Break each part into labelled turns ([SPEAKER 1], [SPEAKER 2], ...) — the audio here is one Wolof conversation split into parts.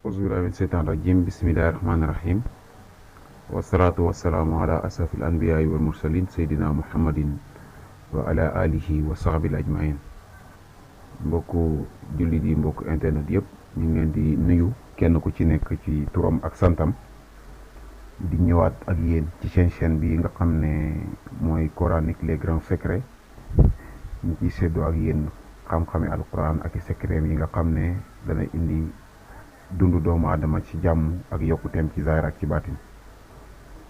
[SPEAKER 1] auzubillahi min seytaan rajim bismillahi rahmaani rahim wasalaatu wasalaamu ala asrafil anbiyaai wal mursalin seydina muhammadin wa ala alihi wa sahbil ajmain mbokku jullit yi mbokku internet yëpp ñu ngi leen di nuyu kenn ku ci nekk ci turam ak santam di ñëwaat ak yéen ci seen chaîne bi nga xam ne mooy coranique les grands secrets ñu ciy séddoo ak yéen xam-xami alquran ak i secret yi nga xam ne dana indi dundu doomu aadama ci jàmm ak yokkuteem ci zaahir ak ci baatin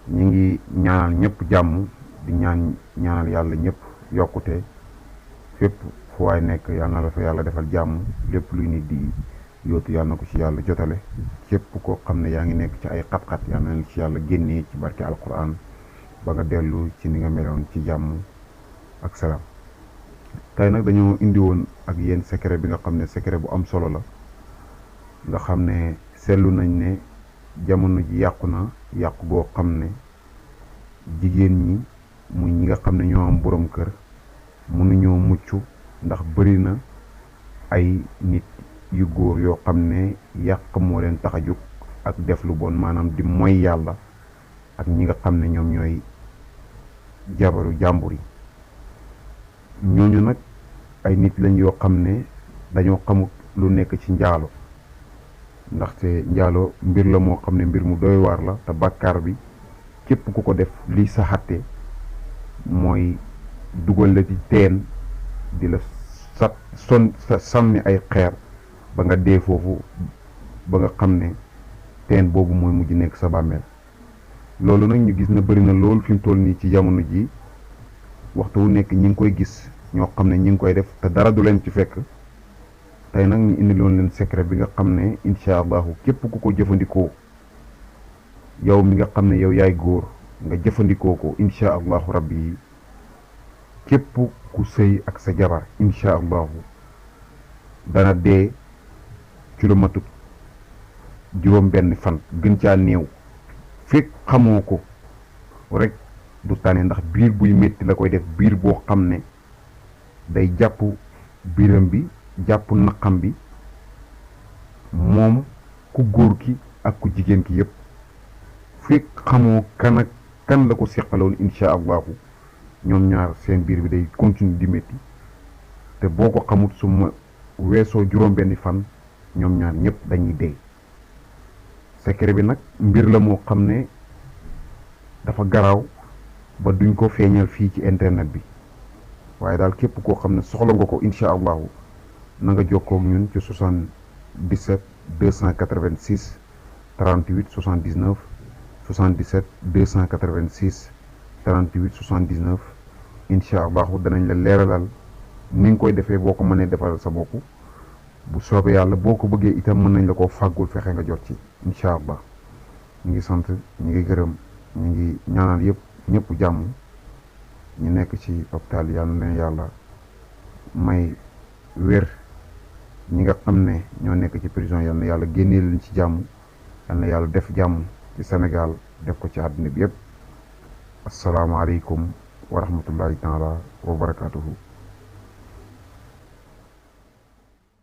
[SPEAKER 1] ñu ngi ñaanal ñëpp jàmm di ñaanal yàlla ñëpp yokkute fépp fu waay nekk yàlla na la fa yàlla defal jàmm lépp luy nit di yóotu yàlla na ko ci yàlla jotale képp koo xam ne yaa ngi nekk ci ay xat-xat yàlla na ci yàlla génnee ci barke alquran ba nga dellu ci ni nga meloon ci jàmm ak salaam. tey nag dañoo indi woon ak yéen secret bi nga xam ne secret bu am solo la nga xam ne seetlu nañ ne jamono ji yàqu na yàqu goo xam ne jigéen ñi mu ñi nga xam ne ñoo am borom kër mënuñoo mucc ndax bëri na ay nit yu góor yoo xam ne yàq moo leen tax a jóg ak def lu bon maanaam di moy yàlla ak ñi nga xam ne ñoom ñooy jabaru jàmbur yi ñooñu nag ay nit lañ yoo xam ne dañoo xamut lu nekk ci njaalo ndaxte njaalo mbir la moo xam ne mbir mu doy waar la te bàkkaar bi képp ku ko def lii sa xatte mooy dugal la ci teen di la sànni ay xeer ba nga dee foofu ba nga xam ne teen boobu mooy mujj nekk sa bàmmeel loolu nag ñu gis na bëri na loolu fi mu toll nii ci jamono ji waxtu wu nekk ñi ngi koy gis ñoo xam ne ñi ngi koy def te dara du leen ci fekk tey nag ñu indi loon leen secret bi nga xam ne incha allahu képp ku ko jëfandikoo yow mi nga xam ne yow yaay góor nga jëfandikoo ko incha allahu rabbi yi képp ku sëy ak sa jabar incha allahu dana dee ci lu matut juróom benn fan gën caa néew fekk xamoo ko rek du tane ndax biir buy métti la koy def biir boo xam ne day jàpp biiram bi jàpp naqam bi moom ku góor ki ak ku jigéen ki yépp fekk xamoo kan ak kan la ko seqaloon incha allahu ñoom ñaar seen biir bi day continue di métti te boo ko xamut su ma weesoo juróom benni fan ñoom ñaar ñëpp dañuy dee secret bi nag mbir la moo xam ne dafa garaaw ba duñ ko feeñal fii ci internet bi waaye daal képp koo xam ne soxla nga ko incha allahu na nga jokkoo ak ñun ci 77 286 38 79 77 286 38 79 incha allahu danañ la leeralal ni nga koy defee boo ko mënee defal sa bopp bu soobee yàlla boo ko bëggee itam mën nañ la koo fàggul fexe nga jot ci incha allah ñu ngi sant ñu ngi gërëm ñu ngi ñaanal ñëpp jàmm ñu nekk ci hôpital yal na leen yàlla may wér ñi nga xam ne ñoo nekk ci prison yal na yàlla génnee leen ci jàmm yal na yàlla def jàmm ci Sénégal def ko ci àdduna bi yëpp asalaamaaleykum wa rahmatullahi taala wa barakaatuhu